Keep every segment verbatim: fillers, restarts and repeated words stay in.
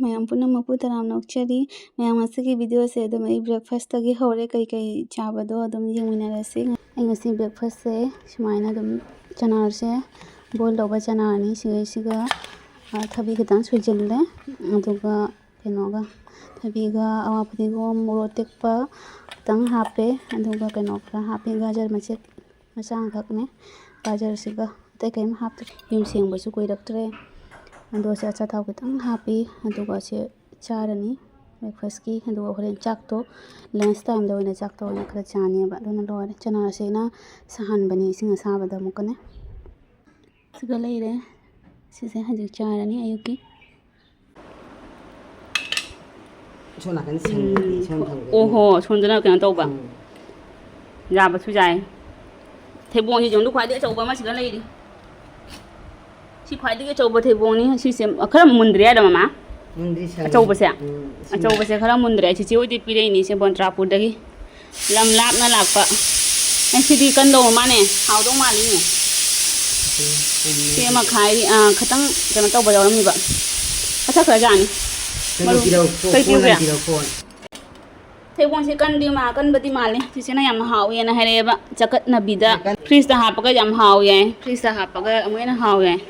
ꯃꯌꯥꯝ ꯄꯨꯝꯅꯃꯛꯄꯨ ꯇꯔꯥꯝꯅ ꯑꯣꯛꯆꯔꯤ꯫ ꯃꯌꯥꯝ, ꯉꯁꯤꯒꯤ ꯚꯤꯗꯤꯑꯣꯁꯦ ꯑꯗꯨꯝ ꯑꯩ ꯕ꯭ꯔꯦꯛꯐꯥꯁꯇꯒꯤ ꯍꯧꯔꯦ, ꯀꯩꯀꯩ ꯆꯥꯕꯗꯣ ꯑꯗꯨꯝ ꯌꯦꯡꯃꯤꯟꯅꯔꯁꯤ꯫ ꯑꯩ ꯉꯁꯤ ꯕ꯭ꯔꯦꯛꯐꯥꯁꯁꯦ ꯁꯨꯃꯥꯏꯅ ꯑꯗꯨꯝ ꯆꯅꯥꯁꯦ ꯕꯣꯏꯜ ꯇꯧꯕ ꯆꯅꯥꯅꯤ꯫ ꯁꯤꯒꯩꯁꯤꯒ, ꯑ, ꯊꯕꯤ ꯈꯤꯇꯪ ꯁꯣꯏꯖꯤꯜꯂꯦ, ꯑꯗꯨꯒ ꯀꯩꯅꯣꯒ, ꯊꯕꯤꯒ, ꯑꯋꯥ ꯐꯗꯤꯒꯣꯝ, ꯃꯣꯔꯣꯛ ꯑꯇꯦꯛꯄ ꯈꯤꯇꯪ ꯍꯥꯞꯄꯦ, ꯑꯗꯨꯒ ꯀꯩꯅꯣ ꯈꯔ ꯍꯥꯞꯄꯦ, ꯒꯥꯖꯔ ꯃꯆꯦꯠ ꯃꯆꯥ ꯑꯃꯈꯛꯅꯦ꯫ ꯒꯥꯖꯔꯁꯤꯒ ꯑꯇꯩ ꯀꯔꯤꯝ ꯍꯥꯞꯇ꯭ꯔꯦ꯫ ꯌꯨꯝ ꯁꯦꯡꯕꯁꯨ ꯀꯨꯏꯔꯛꯇ꯭ꯔꯦ꯫ ꯑꯗꯣ ꯁꯤ ꯑꯆꯥꯊꯥꯎ ꯈꯤꯇꯪ ꯍꯥꯞꯄꯤ꯫ ꯑꯗꯨꯒ ꯁꯤ ꯆꯥꯔꯅꯤ ꯕ꯭ꯔꯦꯛꯐꯥꯁꯀꯤ꯫ ꯑꯗꯨꯒ ꯍꯣꯔꯦꯟ ꯆꯥꯛꯇꯣ ꯂꯟꯁ ꯇꯥꯏꯝꯗ ꯑꯣꯏꯅ, ꯆꯥꯛꯇ ꯑꯣꯏꯅ ꯈꯔ ꯆꯥꯅꯦꯕ꯫ ꯑꯗꯨꯅ ꯂꯣꯏꯔꯦ꯫ ꯆꯅꯥꯁꯤꯅ ꯁꯥꯍꯟꯕꯅꯤ ꯏꯁꯤꯡ ꯑꯁꯥꯕꯗ ꯑꯃꯨꯛꯀꯅꯦ꯫ ꯁꯤꯒ ꯂꯩꯔꯦ꯫ ꯁꯤꯁꯦ ꯍꯧꯖꯤꯛ ꯆꯥꯔꯅꯤ ꯑꯌꯨꯛꯀꯤ꯫ ꯁꯣꯝ ꯅꯥꯀꯟ ꯁꯤꯡꯗꯤ ꯎꯝ꯫ ꯁꯣꯝ ꯊꯝꯒꯅꯤ꯫ ꯑꯣꯍꯣ, ꯁꯣꯝꯗꯅ ꯀꯩꯅꯣ ꯇꯧꯕ꯫ ꯎꯝ꯫ ꯌꯥꯕꯁꯨ ꯌꯥꯏ꯫ ꯊꯩꯕꯣꯡꯁꯤ ꯌꯦꯡꯉꯨ, ꯈ꯭ꯋꯥꯏꯗꯒꯤ ꯑꯆꯧꯕ ꯑꯃ ꯁꯤꯗ ꯂꯩꯔꯤ꯫ ꯁꯤ ꯈ꯭ꯋꯥꯏꯗꯒꯤ ꯑꯆꯧꯕ ꯊꯩꯕꯣꯡꯅꯤ꯫ ꯁꯤꯁꯦ ꯈꯔ ꯃꯨꯟꯗ꯭ꯔꯤ ꯍꯥꯏꯔ, ꯃꯃꯥ? ꯃꯨꯟꯗ꯭ꯔꯤ, ꯁꯪꯉꯤ꯫ ꯑꯆꯧꯕꯁꯦ? ꯎꯝ, ꯁꯤꯅ꯫ ꯑꯆꯧꯕꯁꯦ ꯈꯔ ꯃꯨꯟꯗ꯭ꯔꯦ꯫ ꯆꯤꯆꯦ ꯍꯣꯏꯗꯤ ꯄꯤꯔꯛꯏꯅꯤ, ꯁꯦ ꯕꯣꯟꯇ꯭ꯔꯥꯄꯨꯔꯗꯒꯤ꯫ ꯂꯝ ꯂꯥꯞꯅ ꯂꯥꯛꯄ꯫ ꯑꯦ, ꯁꯤꯗꯤ ꯀꯟꯗꯧꯕ ꯃꯥꯅꯦ꯫ ꯍꯥꯎꯗꯧ ꯃꯥꯜꯂꯤꯅꯦ꯫ ꯁꯤ ꯑꯃ ꯈꯥꯏꯔꯤ, ꯑꯥ, ꯈꯤꯇꯪ ꯀꯩꯅꯣ ꯇꯧꯕ ꯌꯥꯎꯔꯝꯃꯤꯕ꯫ ꯃꯁꯛ ꯈꯔ ꯖꯥꯠꯅꯤ꯫ ꯀꯩꯅꯣ ꯃꯔꯨ ꯄꯤꯔꯛꯎ, ꯀꯣ-, ꯀꯩ ꯀꯣꯟ ꯑꯃ ꯄꯤꯌꯨꯒꯦ? ꯄꯤꯔꯛꯎ, ꯀꯣꯟ꯫ ꯊꯩꯕꯣꯡꯁꯦ ꯀꯟꯗꯤ ꯃꯥ-, ꯀꯟꯕꯗꯤ ꯃꯥꯜꯂꯦ꯫ ꯆꯤꯆꯦꯅ ꯌꯥꯝ ꯍꯥꯎꯋꯦꯅ ꯍꯥꯏꯔꯛꯑꯦꯕ, ꯆꯀꯠꯅꯕꯤꯗ꯫ ꯀꯟ- ꯐ꯭ꯔꯤꯖꯇ ꯍꯥꯞꯄꯒ ꯌꯥꯝ ꯍꯥꯎꯋꯦ ꯍꯥꯏ꯫ ꯐ꯭ꯔꯤꯖꯇ ꯍꯥꯞꯄꯒ ꯑꯃꯨꯛ ꯍꯦꯟꯅ ꯍꯥꯎꯋꯦ ꯍꯥꯏ꯫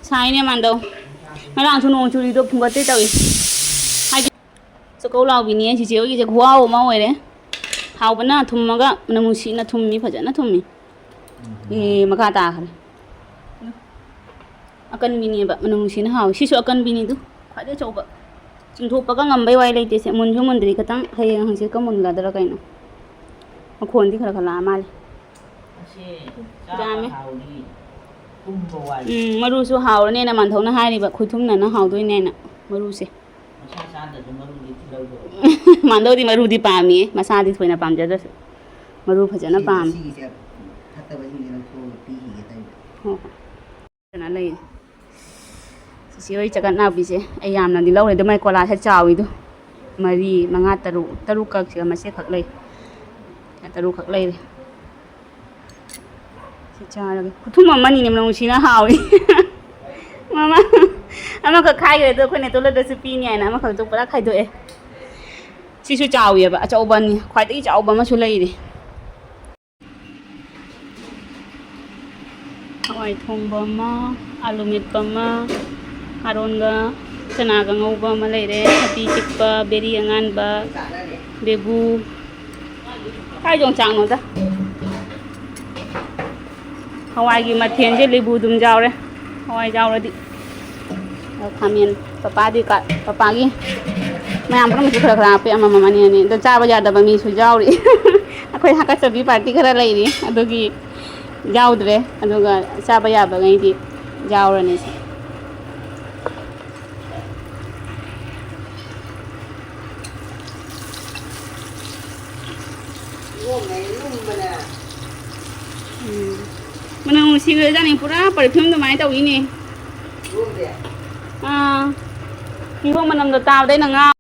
ꯁꯥꯏꯅꯦ ꯃꯥꯟꯗꯧ꯫ ꯉꯔꯥꯡꯁꯨ ꯅꯣꯡ ꯆꯨꯔꯤꯗꯣ ꯐꯨꯡꯒꯠꯇꯦ ꯇꯧꯏ꯫ ꯍꯥꯏꯗꯤ ꯆꯥꯛꯀꯧ ꯂꯥꯎꯕꯤꯅꯤ ꯆꯤꯆꯦ ꯍꯣꯏꯒꯤꯁꯦ, ꯈꯨꯍꯥꯎ ꯑꯃ ꯑꯣꯏꯔꯦ꯫ ꯍꯥꯎꯕꯅ ꯊꯨꯝꯃꯒ ꯃꯅꯝ ꯅꯨꯡꯁꯤꯅ ꯊꯨꯝꯃꯤ, ꯐꯖꯅ ꯊꯨꯝꯃꯤ꯫ ꯑꯦ, ꯃꯈꯥ ꯇꯥꯈ꯭ꯔꯦ꯫ ꯑꯀꯟꯕꯤꯅꯦꯕ, ꯃꯅꯝ ꯅꯨꯡꯁꯤꯅ ꯍꯥꯎꯋꯤ꯫ ꯁꯤꯁꯨ ꯑꯀꯟꯕꯤꯅꯤꯗꯨ, ꯈ꯭ꯋꯥꯏꯗꯩ ꯑꯆꯧꯕ꯫ ꯆꯤꯡꯊꯣꯛꯄꯒ ꯉꯝꯕꯩ ꯋꯥꯔꯤ ꯂꯩꯇꯦ꯫ ꯁꯦ ꯃꯨꯟꯁꯨ ꯃꯨꯟꯗ꯭ꯔꯤ, ꯈꯤꯇꯪ ꯍꯌꯦꯡ ꯍꯪꯆꯤꯠꯀ ꯃꯨꯜꯂꯗ꯭ꯔꯥ ꯀꯩꯅꯣ꯫ ꯃꯈꯣꯟꯗꯤ ꯈꯔ ꯈꯔ ꯂꯥꯛꯑ ꯃꯥꯜꯂꯦ꯫ ꯑꯁꯤ ꯆꯥꯕ ꯌꯥꯝꯃꯦ꯫ ꯍꯥꯎꯔꯤ, ꯀꯨꯝꯕ ꯋꯥꯔꯤ꯫ ꯎꯝ, ꯃꯔꯨꯁꯨ ꯍꯥꯎꯔꯅꯦꯅ ꯃꯥꯟꯊꯧꯅ ꯍꯥꯏꯔꯤꯕ, ꯈꯨꯊꯨꯝꯅꯅ ꯍꯥꯎꯗꯣꯏꯅꯦꯅ ꯃꯔꯨꯁꯦ꯫ ꯃꯁꯥ ꯆꯥꯗ꯭ꯔꯁꯨ ꯃꯔꯨꯗꯤ ꯊꯤꯜꯍꯧꯗꯣ꯫ ꯃꯥꯟꯗꯧꯗꯤ ꯃꯔꯨꯗꯤ ꯄꯥꯝꯃꯤꯌꯦ, ꯃꯁꯥꯗꯤ ꯊꯣꯏꯅ ꯄꯥꯝꯖꯗ꯭ꯔꯁꯨ ꯃꯔꯨ ꯐꯖꯅ ꯁꯤ-, ꯄꯥꯝꯃꯤ꯫ ꯁꯤꯒꯤꯁꯦ ꯐꯠꯇꯕꯁꯤꯡꯁꯦ ꯂꯧꯊꯣꯛꯑꯒ ꯄꯤꯈꯤꯒꯦ ꯇꯧꯕ꯫ ꯍꯣꯏ ꯍꯣꯏ꯫ ꯐꯖꯅ ꯂꯩ꯫ ꯆꯤꯆꯦ ꯍꯣꯏ ꯆꯒꯠ ꯅꯥꯄꯤꯁꯦ ꯑꯩ ꯌꯥꯝꯅꯗꯤ ꯂꯧꯔꯦ, ꯑꯗꯨ ꯃꯥꯏ ꯀꯣꯂꯥꯁꯦ ꯆꯥꯎꯋꯤꯗꯣ꯫ ꯃꯔꯤ, ꯃꯉꯥ, ꯇꯔꯨꯛ, ꯇꯔꯨꯛ ꯀꯛꯁꯤꯒ ꯃꯆꯦꯠꯈꯛ ꯂꯩ꯫ ꯇꯔꯨꯛꯈꯛ ꯂꯩꯔꯦ꯫ ꯁꯤ ꯆꯥꯔꯒꯦ꯫ ꯈꯨꯊꯨꯝ ꯑꯃꯅꯤꯅꯦ, ꯃꯅꯝ ꯅꯨꯡꯁꯤꯅ ꯍꯥꯎꯋꯤ꯫ ꯃꯃꯥ, ꯑꯃꯈꯛ ꯈꯥꯏꯈ꯭ꯔꯦ, ꯑꯗꯣ ꯑꯩꯈꯣꯏ ꯅꯦꯇꯣꯜꯂꯗꯁꯨ ꯄꯤꯅꯤ ꯍꯥꯏꯅ ꯑꯃꯈꯛꯇꯣ ꯄꯨꯔꯥ ꯈꯥꯏꯗꯣꯛꯑꯦ꯫ ꯁꯤꯁꯨ ꯆꯥꯎꯋꯦꯕ, ꯑꯆꯧꯕꯅꯤ, ꯈ꯭ꯋꯥꯏꯗꯒꯤ ꯆꯥꯎꯕ ꯑꯃꯁꯨ ꯂꯩꯔꯤ꯫ ꯍꯋꯥꯏ ꯊꯣꯡꯕ ꯑꯃ, ꯑꯥꯂꯨ ꯃꯦꯠꯄ ꯑꯃ, ꯀꯥꯔꯣꯟꯒ ꯆꯅꯥꯒ ꯉꯧꯕ ꯑꯃ ꯂꯩꯔꯦ, ꯊꯕꯤ ꯆꯤꯛꯄ, ꯕꯦꯔꯤ ꯑꯉꯥꯟꯕ, ꯂꯦꯕꯨ, ꯀꯥꯏ ꯌꯣꯡꯆꯥꯛꯅꯣꯗ꯫ ꯍꯋꯥꯏꯒꯤ ꯃꯊꯦꯜꯁꯦ ꯂꯦꯕꯨ ꯑꯗꯨꯝ ꯌꯥꯎꯔꯦ, ꯍꯋꯥꯏ ꯌꯥꯎꯔꯗꯤ꯫ ꯑꯗꯣ ꯈꯥꯃꯦꯟ, ꯄꯄꯥꯗꯤ ꯀ-, ꯄꯄꯥꯒꯤ ꯃꯌꯥꯝ ꯄꯨꯝꯅꯃꯛꯁꯨ ꯈꯔ ꯈꯔ ꯍꯥꯞꯄꯦ, ꯑꯃꯃꯝ, ꯑꯅꯤ ꯑꯅꯤ꯫ ꯑꯗꯣ ꯆꯥꯕ ꯌꯥꯗꯕ ꯃꯤꯁꯨ ꯌꯥꯎꯔꯤ꯫ ꯑꯩꯈꯣꯏ ꯍꯥꯀꯠꯆꯕꯤ ꯄꯥꯔꯇꯤ ꯈꯔ ꯂꯩꯔꯤ, ꯑꯗꯨꯒꯤ ꯌꯥꯎꯗ꯭ꯔꯦ꯫ ꯑꯗꯨꯒ ꯆꯥꯕ ꯌꯥꯕꯉꯩꯗꯤ ꯌꯥꯎꯔꯅꯤ ꯁꯤ꯫ ꯎꯝ꯫ ꯃꯅꯝ ꯅꯨꯡꯁꯤꯈ꯭ꯔꯖꯥꯠꯅꯤ, ꯄꯨꯔꯥ perfume ꯑꯗꯨꯃꯥꯏꯅ ꯇꯧꯋꯤꯅꯦ꯫ ꯑꯥ꯫ ꯀꯤꯍꯣꯝ ꯃꯅꯝꯗꯣ ꯇꯥꯕꯗ ꯑꯩꯅ ꯉꯥꯎ-,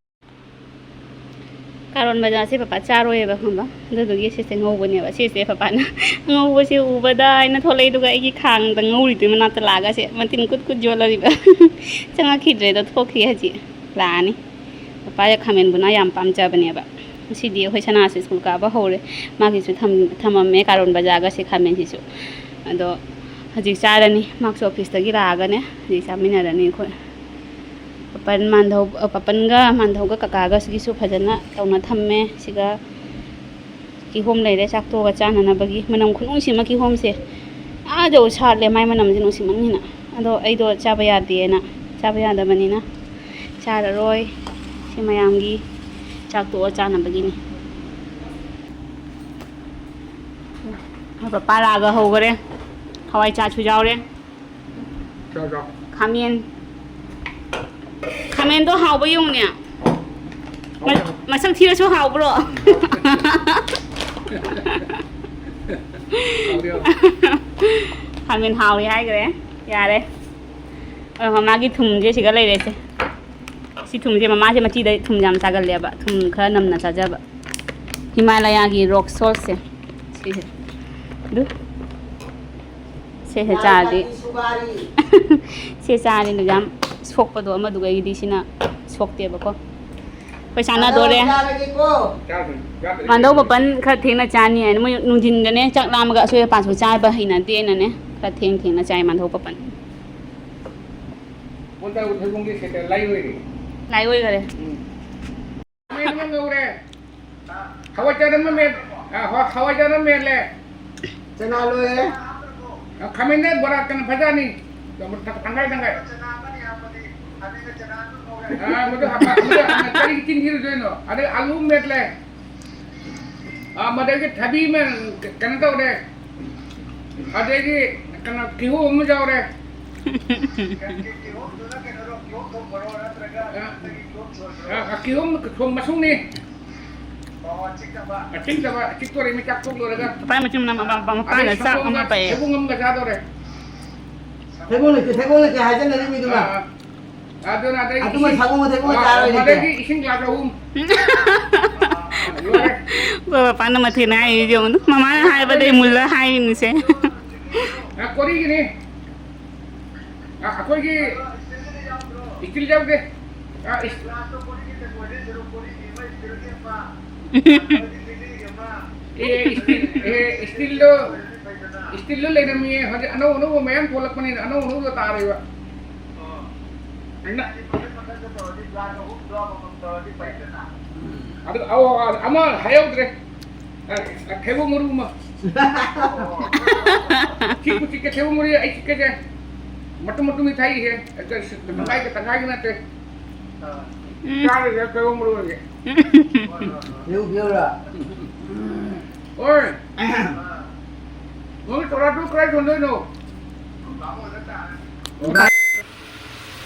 ꯀꯥꯔꯣꯟ ꯕꯖꯥꯔꯁꯦ ꯄꯄꯥ ꯆꯥꯔꯣꯏꯌꯦꯕ, ꯈꯪꯕ? ꯑꯗꯨꯗꯨꯒꯤ ꯁꯤꯁꯦ ꯉꯧꯕꯅꯦꯕ꯫ ꯁꯤꯁꯦ ꯄꯄꯥꯅ ꯉꯧꯕꯁꯦ ꯎꯕꯗ ꯍꯥꯏꯅ ꯊꯣꯛꯂꯛꯑꯦ, ꯑꯗꯨꯒ ꯑꯩꯒꯤ ꯈꯥꯡꯗ ꯉꯧꯔꯤꯗꯨꯒꯤ ꯃꯅꯥꯛꯇ ꯂꯥꯛꯑꯒ ꯁꯦ ꯃꯇꯤꯟ ꯀꯨꯠ ꯀꯨꯠ ꯌꯣꯠꯂꯤꯕ꯫ ꯆꯪꯉꯛꯈꯤꯗ꯭ꯔꯦ, ꯑꯗꯣ ꯊꯣꯛꯈꯤ ꯍꯧꯖꯤꯛ꯫ ꯂꯥꯛꯑꯅꯤ꯫ ꯄꯄꯥꯁꯦ ꯈꯥꯃꯦꯟ ꯕꯨꯅꯥ ꯌꯥꯝ ꯄꯥꯝꯖꯕꯅꯦꯕ꯫ ꯉꯁꯤꯗꯤ ꯑꯩꯈꯣꯏ ꯁꯅꯥꯁꯨ ꯁ꯭ꯀꯨꯜ ꯀꯥꯕ ꯍꯧꯔꯦ꯫ ꯃꯥꯒꯤꯁꯨ ꯊꯝ-, ꯊꯝꯃꯝꯃꯦ ꯀꯥꯔꯣꯟ ꯕꯖꯥꯔꯒꯁꯦ ꯈꯥꯃꯦꯟꯁꯤꯁꯨ꯫ ꯑꯗꯣ ꯍꯧꯖꯤꯛ ꯆꯥꯔꯅꯤ꯫ ꯃꯥꯁꯨ ꯑꯣꯐꯤꯁꯇꯒꯤ ꯂꯥꯛꯑꯒꯅꯦ ꯍꯧꯖꯤꯛ ꯆꯥꯃꯤꯟꯅꯔꯅꯤ ꯑꯩꯈꯣꯏ꯫ ꯄꯥꯄꯟ ꯃꯥꯟꯙꯧ-, ꯑ, ꯄꯥꯄꯟꯒ ꯃꯥꯟꯙꯧꯒ ꯀꯀꯥꯒꯁꯤꯒꯤꯁꯨ ꯐꯖꯅ ꯇꯧꯅ ꯊꯝꯃꯦ꯫ ꯁꯤꯒ ꯀꯤꯍꯣꯝ ꯂꯩꯔꯦ ꯆꯥꯛ ꯇꯣꯛꯑꯒ ꯆꯥꯅꯅꯕꯒꯤ꯫ ꯃꯅꯝ ꯈꯨꯅꯨꯡꯁꯤ ꯑꯃ ꯀꯤꯍꯣꯝꯁꯦ꯫ ꯑꯥ ꯌꯧ ꯁꯥꯠꯂꯦ, ꯃꯥꯏ ꯃꯅꯝꯁꯦ ꯅꯨꯡꯁꯤꯃꯟꯒꯤꯅ꯫ ꯑꯗꯣ ꯑꯩꯗꯣ ꯆꯥꯕ ꯌꯥꯗꯦꯅ, ꯆꯥꯕ ꯌꯥꯗꯕꯅꯤꯅ ꯆꯥꯔꯔꯣꯏ꯫ ꯁꯤ ꯃꯌꯥꯝꯒꯤ ꯆꯥꯛ ꯇꯣꯛꯑ ꯆꯥꯅꯕꯒꯤꯅꯤ꯫ ꯄꯄꯥ ꯂꯥꯛꯑꯒ ꯍꯧꯈꯔꯦ꯫ ꯍꯋꯥꯏ ꯆꯥꯁꯨ ꯌꯥꯎꯔꯦ꯫ ꯆꯥꯎ, ꯆꯥꯎ꯫ ꯈꯥꯃꯦꯟ꯫ ꯈꯥꯃꯦꯟꯗꯣ ꯍꯥꯎꯕ ꯌꯦꯡꯉꯨꯅꯦ꯫ ꯍꯥꯎ, ꯃ-, ꯍꯥꯎ꯫ ꯃꯁꯛ ꯊꯤꯔꯁꯨ ꯍꯥꯎꯕ꯭ꯔꯣ? ꯍꯥꯎ, ꯍꯥꯎ꯫ ꯈꯥꯃꯦꯟ ꯍꯥꯎꯋꯤ ꯍꯥꯏꯈ꯭ꯔꯦ꯫ ꯌꯥꯔꯦ꯫ ꯑ, ꯃꯃꯥꯒꯤ ꯊꯨꯝꯁꯦ ꯁꯤꯒ ꯂꯩꯔꯦꯁꯦ꯫ ꯁꯤ ꯊꯨꯝꯁꯦ, ꯃꯃꯥꯁꯦ ꯃꯆꯤꯗ ꯊꯨꯝ ꯌꯥꯝ ꯆꯥꯒꯜꯂꯦꯕ, ꯊꯨꯝ ꯈꯔ ꯅꯝꯅ ꯆꯥꯖꯕ꯫ ꯍꯤꯃꯥꯂꯌꯥꯒꯤ rock saltꯁꯦ ꯁꯤꯁꯦ꯫ ꯑꯗꯨ ꯁꯤꯁꯦ ꯆꯥꯔꯗꯤ, ꯁꯤ ꯆꯥꯔꯗꯤ ꯌꯥꯝ ꯁꯣꯛꯄꯗꯣ ꯑꯃꯗꯨꯒꯩꯒꯤꯗꯤ ꯁꯤꯅ ꯁꯣꯛꯇꯦꯕꯀꯣ꯫ ꯑꯩꯈꯣꯏ ꯆꯥꯟꯅꯗꯣꯔꯦ꯫ ꯆꯥꯔꯒꯦꯀꯣ꯫ ꯆꯥꯗꯣꯏꯅꯤ, ꯆꯥꯗꯣꯏꯅꯤ꯫ ꯃꯥꯟꯗꯧ ꯄꯥꯄꯟ ꯈꯔ ꯊꯦꯡꯅ ꯆꯥꯅꯤ ꯍꯥꯏꯅ ꯃꯣꯏ ꯅꯨꯡꯊꯤꯟꯗꯅꯦ ꯆꯥꯛ ꯂꯥꯝꯃꯒ ꯑꯁꯣꯏ ꯑꯄꯥꯁꯨ ꯆꯥꯕ ꯍꯩꯅꯗꯦꯅꯅꯦ ꯈꯔ ꯊꯦꯡ ꯊꯦꯡꯅ ꯆꯥꯏ ꯃꯥꯟꯗꯧ ꯄꯥꯄꯟ꯫ ꯄꯣꯟꯇꯥ ꯎꯊꯩꯕꯨꯡꯒꯤ ꯁꯦꯠꯇ ꯂꯥꯏ ꯑꯣꯏꯔꯦ꯫ ꯂꯥꯏ ꯑꯣꯏꯈꯔꯦ꯫ ꯎꯝ꯫ ꯈꯥꯃꯦꯟ ꯑꯃ ꯉꯧꯔꯦ꯫ ꯍꯋꯥꯏꯖꯥꯔ ꯑꯃ ꯃꯦꯠ-, ꯑ, ꯍ-, ꯍꯋꯥꯏꯖꯥꯔ ꯑꯃ ꯃꯦꯠꯂꯦ꯫ ꯆꯅꯥ ꯂꯣꯏꯔꯦ꯫ ꯑ, ꯈꯥꯃꯦꯟꯗ ꯕꯣꯔꯥ ꯀꯩꯅꯣ ꯐꯖꯅꯤ꯫ ꯇꯪꯈꯥꯏ ꯇꯪꯈꯥꯏ꯫ ꯑ, ꯃꯗꯨ ꯍꯥꯞꯄ, ꯃꯗꯨ ꯍꯥꯞꯄ, ꯀꯔꯤꯒꯤ ꯆꯤꯟ ꯊꯤꯔꯨꯗꯣꯏꯅꯣ? ꯑꯗꯩ ꯑꯂꯨ ꯑꯃ ꯃꯦꯠꯂꯦ꯫ ꯑ, ꯃꯗꯒꯤ ꯊꯕꯤ ꯑꯃ ꯀꯩꯅꯣ ꯇꯧꯔꯦ꯫ ꯑꯗꯒꯤ ꯀꯩꯅꯣ ꯀꯤꯍꯣꯝ ꯑꯃ ꯌꯥꯎꯔꯦ꯫ ꯑ, ꯑ, ꯀꯤꯍꯣꯝ ꯊꯣꯡ ꯃꯁꯨꯡꯅꯤ꯫ ꯑꯆꯤꯛꯇꯕ, ꯑꯆꯤꯛꯇꯣꯔꯦ ꯃꯤ ꯆꯥꯛ ꯇꯣꯛ ꯂꯣꯏꯔꯒ꯫ ꯄꯥꯄꯥꯏ ꯃꯆꯤꯟ ꯃꯅꯥꯎ ꯃꯄꯥ-, ꯃꯄꯥꯅ ꯑꯗꯩ ꯆꯥꯛ ꯑꯃ ꯁꯪꯒꯣꯝꯒ ꯄꯥꯏꯌꯦ꯫ ꯊꯩꯕꯣꯡ ꯑꯃꯒ ꯆꯥꯗꯣꯔꯦ꯫ ꯊꯩꯕꯣꯡ ꯂꯩꯇꯦ, ꯊꯩꯕꯣꯡ ꯂꯩꯇꯦ ꯍꯥꯏꯖꯟꯅꯔꯤ ꯃꯤꯗꯨꯅ꯫ ꯑ, ꯑ꯫ ꯑꯗꯨꯅ ꯑꯗꯩ ꯑꯗꯨꯃ ꯏꯁꯤꯡ, ꯁꯪꯒꯣꯝꯒ ꯊꯩꯕꯣꯡꯒ ꯑ, ꯆꯥꯔꯣꯏ ꯂꯩꯇꯦ꯫ ꯃꯗꯒꯤ ꯏꯁꯤꯡ ꯒ꯭ꯂꯥꯁ ꯑꯍꯨꯝ꯫ ꯑ, ꯂꯣꯏꯔꯦ꯫ ꯑꯩꯈꯣꯏ ꯄꯥꯄꯥꯅ ꯃꯊꯦꯜ ꯍꯥꯏꯔꯤꯁꯦ ꯌꯦꯡꯉꯨ꯫ ꯃꯃꯥꯅ ꯍꯥꯏꯕꯗꯩ ꯃꯨꯜꯂ ꯍꯥꯏꯔꯤꯅꯤꯁꯦ꯫ ꯑ, ꯀꯣꯔꯤꯒꯤꯅꯤ꯫ ꯑ, ꯑꯩꯈꯣꯏꯒꯤ ꯏꯁꯇꯤꯜ ꯌꯥꯎꯗꯦ꯫ ꯑ, ꯏꯁ-, ꯑꯦ, ꯏꯁꯇꯤꯜ, ꯑꯦ, ꯏꯁꯇꯤꯜꯗꯣ, ꯏꯁꯇꯤꯜꯗꯣ ꯂꯩꯔꯝꯃꯤꯌꯦ꯫ ꯍꯧꯖꯤꯛ ꯑꯅꯧ ꯑꯅꯧꯕ ꯃꯌꯥꯝ ꯊꯣꯛꯂꯛꯄꯅꯤꯅ ꯑꯅꯧ ꯑꯅꯧꯕ ꯇꯥꯔꯦꯕ꯫ ꯑꯗꯨ, ꯑꯧ, ꯑꯃ ꯍꯥꯏꯍꯧꯗ꯭ꯔꯦ꯫ ꯑ, ꯑ, ꯊꯩꯕꯣꯡ ꯃꯔꯨ ꯑꯃ꯫ ꯆꯤꯛꯄꯨ ꯆꯤꯛꯀꯦ, ꯊꯩꯕꯣꯡ ꯃꯔꯨ ꯑꯩ ꯆꯤꯛꯀꯁꯦ꯫ ꯃꯇꯨꯝ ꯃꯇꯨꯝꯗꯤ ꯊꯥꯏꯍꯦ꯫ ꯑꯗ ꯇꯪꯈꯥꯏꯒ ꯇꯪꯈꯥꯏꯒ ꯅꯠꯇꯦ꯫ ꯎꯝ꯫ ꯆꯥꯔꯤꯁꯦ ꯊꯩꯕꯣꯡ ꯃꯔꯨ ꯑꯣꯏꯅ꯫ ꯄꯤꯌꯨ, ꯄꯤꯌꯨꯔꯥ? ꯍꯣꯏ꯫ ꯅꯪꯒꯤ ꯇꯣꯔꯥꯗꯨ ꯀꯗꯥꯏ ꯌꯣꯟꯗꯣꯏꯅꯣ?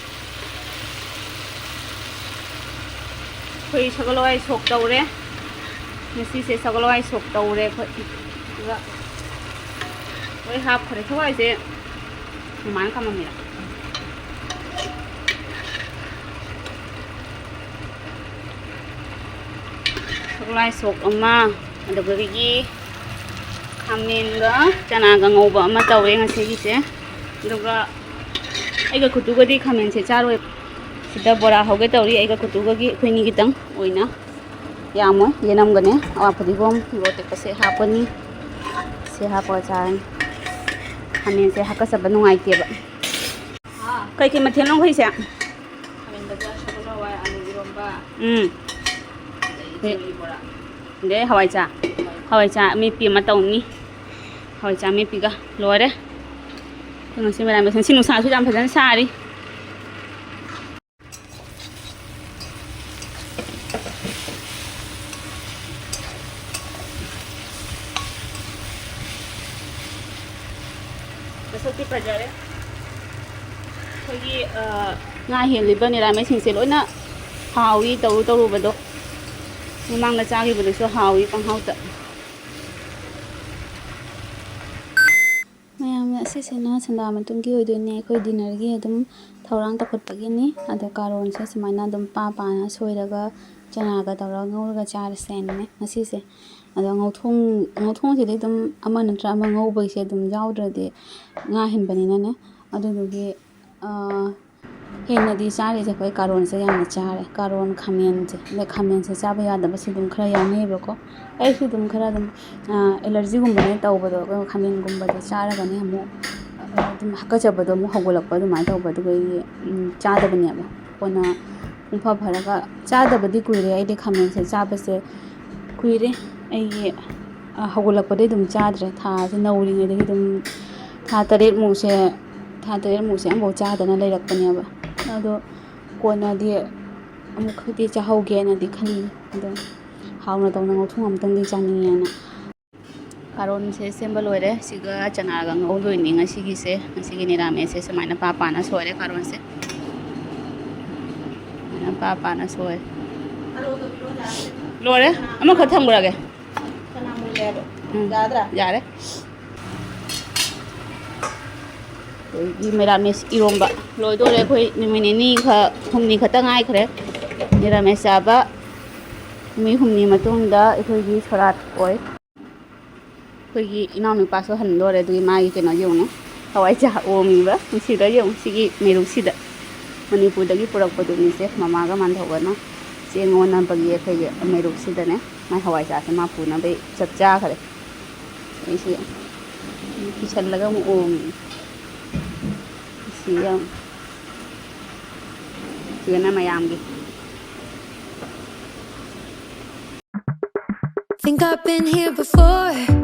ꯑꯩꯈꯣꯏ ꯁꯒꯣꯜ ꯍꯋꯥꯏ ꯁꯣꯛ ꯇꯧꯔꯦ꯫ ꯉꯁꯤꯁꯦ ꯁꯒꯣꯜ ꯍꯋꯥꯏ ꯁꯣꯛ ꯇꯧꯔꯦ ꯑꯩꯈꯣꯏ꯫ ꯑꯗꯨꯒ ꯂꯣꯏ ꯍꯥꯞꯈ꯭ꯔꯦ꯫ ꯁꯒꯣꯜ ꯍꯋꯥꯏꯁꯦ ꯃꯃꯥꯅ ꯀꯥꯃꯝꯃꯤꯔ? ꯁꯒꯣꯜ ꯍꯋꯥꯏ ꯁꯣꯛ ꯑꯃ, ꯑꯗꯨꯗꯒꯤ ꯈꯥꯃꯦꯟꯒ ꯆꯅꯥꯒ ꯉꯧꯕ ꯑꯃ ꯇꯧꯔꯦ ꯉꯁꯤꯒꯤꯁꯦ꯫ ꯑꯗꯨꯒ ꯑꯩꯒ ꯈꯨꯠꯇꯨꯒꯗꯤ ꯈꯥꯃꯦꯟꯁꯦ ꯆꯥꯔꯣꯏ꯫ ꯁꯤꯗ ꯕꯣꯔꯥ ꯍꯧꯒꯦ ꯇꯧꯔꯤ꯫ ꯑꯩꯒ ꯈꯨꯠꯇꯨꯒꯒꯤ ꯑꯩꯈꯣꯏꯅꯤ ꯈꯤꯇꯪ ꯑꯣꯏꯅ ꯌꯥꯝꯃꯣꯏ꯫ ꯌꯦꯅꯝꯒꯅꯦ, ꯑꯋꯥ ꯐꯗꯤꯒꯣꯝ, ꯃꯣꯔꯣꯛ ꯑꯇꯦꯛꯄꯁꯦ ꯍꯥꯞꯄꯅꯤ꯫ ꯁꯤ ꯍꯥꯞꯄꯒ ꯆꯥꯔꯅꯤ꯫ ꯈꯥꯃꯦꯟꯁꯦ ꯍꯥꯀꯠꯆꯕ ꯅꯨꯡꯉꯥꯏꯇꯦꯕ꯫ ꯀꯩꯀꯩ ꯃꯊꯦꯜꯅꯣ ꯑꯩꯈꯣꯏꯁꯦ? ꯈꯥꯃꯦꯟ ꯕꯖꯥꯔ, ꯁꯒꯣꯜ ꯍꯋꯥꯏ, ꯑꯂꯨ ꯏꯔꯣꯝꯕ꯫ ꯎꯝ꯫ ꯑꯗꯩ ꯆꯤꯅꯤ ꯕꯣꯔꯥ꯫ ꯑꯗꯩ ꯍꯋꯥꯏꯖꯥ꯫ ꯍꯋꯥꯏꯖꯥ ꯑꯃꯦꯠꯄꯤ ꯑꯃ ꯇꯧꯅꯤ꯫ ꯍꯋꯥꯏꯖꯥ ꯑꯃꯦꯠꯄꯤꯒ ꯂꯣꯏꯔꯦ꯫ ꯑꯩꯈꯣꯏ ꯉꯁꯤ ꯃꯦꯔꯥꯃꯦꯁ꯫ ꯉꯁꯤ ꯅꯨꯡꯁꯥꯁꯨ ꯌꯥꯝ ꯐꯖꯅ ꯁꯥꯔꯤ꯫ ꯃꯁꯛꯇꯤ ꯐꯖꯔꯦ꯫ ꯑꯩꯈꯣꯏꯒꯤ, ꯑ, ꯉꯥ ꯍꯦꯜꯂꯤꯕ ꯅꯤꯔꯥꯃꯤꯁꯁꯤꯡꯁꯦ ꯂꯣꯏꯅ ꯍꯥꯎꯏ, ꯇꯧꯔꯨ ꯇꯧꯔꯨꯕꯗꯣ꯫ ꯃꯃꯥꯡꯗ ꯆꯥꯈꯤꯕꯗꯨꯁꯨ ꯍꯥꯎꯏ ꯄꯪꯍꯥꯎꯇ꯫ ꯃꯌꯥꯝ, ꯑꯁꯤꯁꯤꯅ ꯁꯟꯗꯥ ꯃꯇꯨꯝꯒꯤ ꯑꯣꯏꯗꯣꯏꯅꯦ꯫ ꯑꯩꯈꯣꯏ dinnerꯒꯤ ꯑꯗꯨꯝ ꯊꯧꯔꯥꯡ ꯇꯧꯈꯠꯄꯒꯤꯅꯤ꯫ ꯑꯗꯣ ꯀꯥꯔꯣꯟꯁꯦ ꯁꯨꯃꯥꯏꯅ ꯑꯗꯨꯝ ꯄꯥ ꯄꯥꯅ ꯁꯣꯏꯔꯒ ꯆꯅꯥꯒ ꯇꯧꯔꯒ ꯉꯧꯔꯒ ꯆꯥꯔꯁꯦꯅꯅꯦ ꯉꯁꯤꯁꯦ꯫ ꯑꯗꯣ ꯉꯧꯊꯣꯡ-, ꯉꯧꯊꯣꯡꯁꯤꯗꯤ ꯑꯗꯨꯝ ꯑꯃ ꯅꯠꯇ꯭ꯔ ꯑꯃ ꯉꯧꯕꯒꯤꯁꯦ ꯑꯗꯨꯝ ꯌꯥꯎꯗ꯭ꯔꯗꯤ ꯉꯥ ꯍꯦꯟꯕꯅꯤꯅꯅꯦ꯫ ꯑꯗꯨꯗꯨꯒꯤ, ꯑꯥ, ꯍꯦꯟꯅꯗꯤ ꯆꯥꯔꯤꯁꯦ ꯑꯩꯈꯣꯏ ꯀꯥꯔꯣꯟꯁꯦ ꯌꯥꯝꯅ ꯆꯥꯔꯦ꯫ ꯀꯥꯔꯣꯟ, ꯈꯥꯃꯦꯟꯁꯦ꯫ ꯑꯗ ꯈꯥꯃꯦꯟꯁꯦ ꯆꯥꯕ ꯌꯥꯗꯕꯁꯨ ꯑꯗꯨꯝ ꯈꯔ ꯌꯥꯎꯅꯩꯌꯦꯕꯀꯣ꯫ ꯑꯩꯁꯨ ꯑꯗꯨꯝ ꯈꯔ ꯑꯗꯨꯝ, ꯑ, allergyꯒꯨꯝꯕꯅꯦ ꯇꯧꯕꯗꯣ, ꯑꯗꯨꯒ ꯈꯥꯃꯦꯟꯒꯨꯝꯕꯗꯤ ꯆꯥꯔꯒꯅꯦ ꯑꯃꯨꯛ, ꯑ, ꯑꯗꯨꯝ ꯍꯥꯀꯠꯆꯕꯗꯣ ꯑꯃꯨꯛ ꯍꯧꯒꯠꯂꯛꯄ ꯑꯗꯨꯃꯥꯏꯅ ꯇꯧꯕ꯫ ꯑꯗꯨꯒ ꯑꯩꯒꯤ, ꯎꯝ, ꯆꯥꯗꯕꯅꯦꯕ꯫ ꯀꯣꯟꯅ ꯄꯨꯡ ꯐ ꯐꯔꯒ ꯆꯥꯗꯕꯗꯤ ꯀꯨꯏꯔꯦ ꯑꯩꯗꯤ ꯈꯥꯃꯦꯟꯁꯦ ꯆꯥꯕꯁꯦ꯫ ꯀꯨꯏꯔꯦ꯫ ꯑꯩꯒꯤ, ꯑ, ꯍꯧꯒꯠꯂꯛꯄꯗꯩ ꯑꯗꯨꯝ ꯆꯥꯗ꯭ꯔꯦ꯫ ꯊꯥꯁꯦ ꯅꯧꯔꯤꯉꯩꯗꯒꯤ ꯑꯗꯨꯝ ꯊꯥ ꯇꯔꯦꯠꯃꯨꯛꯁꯦ, ꯊꯥ ꯇꯔꯦꯠꯃꯨꯛꯁꯦ ꯑꯝꯐꯥꯎ ꯆꯥꯗꯅ ꯂꯩꯔꯛꯄꯅꯦꯕ꯫ ꯑꯗꯣ ꯀꯣꯟꯅꯗꯤ ꯑꯃꯨꯛꯈꯛꯇꯤ ꯆꯥꯍꯧꯒꯦꯅꯗꯤ ꯈꯜꯂꯤ꯫ ꯑꯗꯣ ꯍꯥꯎꯅ ꯇꯧꯅ ꯉꯧꯊꯣꯡ ꯑꯃꯇꯪꯗꯤ ꯆꯥꯅꯤꯡꯉꯦꯅ꯫ ꯀꯥꯔꯣꯟꯁꯦ ꯁꯦꯝꯕ ꯂꯣꯏꯔꯦ꯫ ꯁꯤꯒ ꯆꯅꯥꯒ ꯉꯧꯗꯣꯏꯅꯤ ꯉꯁꯤꯒꯤꯁꯦ꯫ ꯉꯁꯤꯒꯤ ꯅꯤꯔꯥꯃꯦꯁꯁꯦ ꯁꯨꯃꯥꯏꯅ ꯄꯥ ꯄꯥꯅ ꯁꯣꯏꯔꯦ ꯀꯥꯔꯣꯟꯁꯦ꯫ ꯁꯨꯃꯥꯏꯅ ꯄꯥ ꯄꯥꯅ ꯁꯣꯏꯔꯦ꯫ ꯂꯣꯏꯔꯦ꯫ ꯑꯃꯈꯛ ꯊꯝꯈ꯭ꯔꯒꯦ꯫ ꯎꯝ꯫ ꯌꯥꯔꯦ꯫ ꯑꯗꯒꯤ ꯃꯦꯔꯥꯃꯦꯁ ꯏꯔꯣꯝꯕ ꯂꯣꯏꯗꯣꯔꯦ꯫ ꯑꯩꯈꯣꯏ ꯅꯨꯃꯤꯠ ꯅꯤꯅꯤ ꯈꯛ, ꯍꯨꯝꯅꯤ ꯈꯛꯇ ꯉꯥꯏꯈ꯭ꯔꯦ ꯃꯦꯔꯥꯃꯦꯁ ꯆꯥꯕ꯫ ꯅꯨꯃꯤꯠ ꯍꯨꯝꯅꯤ ꯃꯇꯨꯡꯗ ꯑꯩꯈꯣꯏꯒꯤ ꯁꯣꯔꯥꯠ ꯑꯣꯏ꯫ ꯑꯩꯈꯣꯏꯒꯤ ꯏꯅꯥꯎꯅꯨꯄꯥꯁꯨ ꯍꯟꯗꯣꯔꯦ, ꯑꯗꯨꯒꯤ ꯃꯥꯒꯤ ꯀꯩꯅꯣ ꯌꯦꯡꯉꯨꯅꯦ꯫ ꯍꯋꯥꯏꯖꯥ ꯑꯣꯝꯃꯤꯕ ꯅꯨꯡꯁꯤꯗ꯭ꯔꯥ ꯌꯦꯡꯉꯨ, ꯁꯤꯒꯤ ꯃꯦꯔꯨꯛꯁꯤꯗ꯫ ꯃꯅꯤꯄꯨꯔꯗꯒꯤ ꯄꯨꯔꯛꯄꯗꯨꯅꯤꯁꯦ, ꯃꯃꯥꯒ ꯃꯥꯟꯊꯧꯒꯅ ꯆꯦꯡ ꯑꯣꯟꯅꯕꯒꯤ ꯑꯩꯈꯣꯏꯒꯤ ꯃꯦꯔꯨꯛꯁꯤꯗꯅꯦ ꯃꯥꯏ ꯍꯋꯥꯏꯖꯥꯁꯦ ꯃꯥ ꯄꯨꯅꯕꯩ ꯆꯞ ꯆꯥꯈꯔꯦ꯫ ꯑꯩꯁꯦ ꯀꯤꯁꯜꯂꯒ ꯑꯃꯨꯛ ꯑꯣꯝꯃꯤ꯫ ꯁꯤ ꯌꯥꯝ ꯁꯤꯗꯅ ꯃꯌꯥꯝꯒꯤ꯫ Think I've been here before.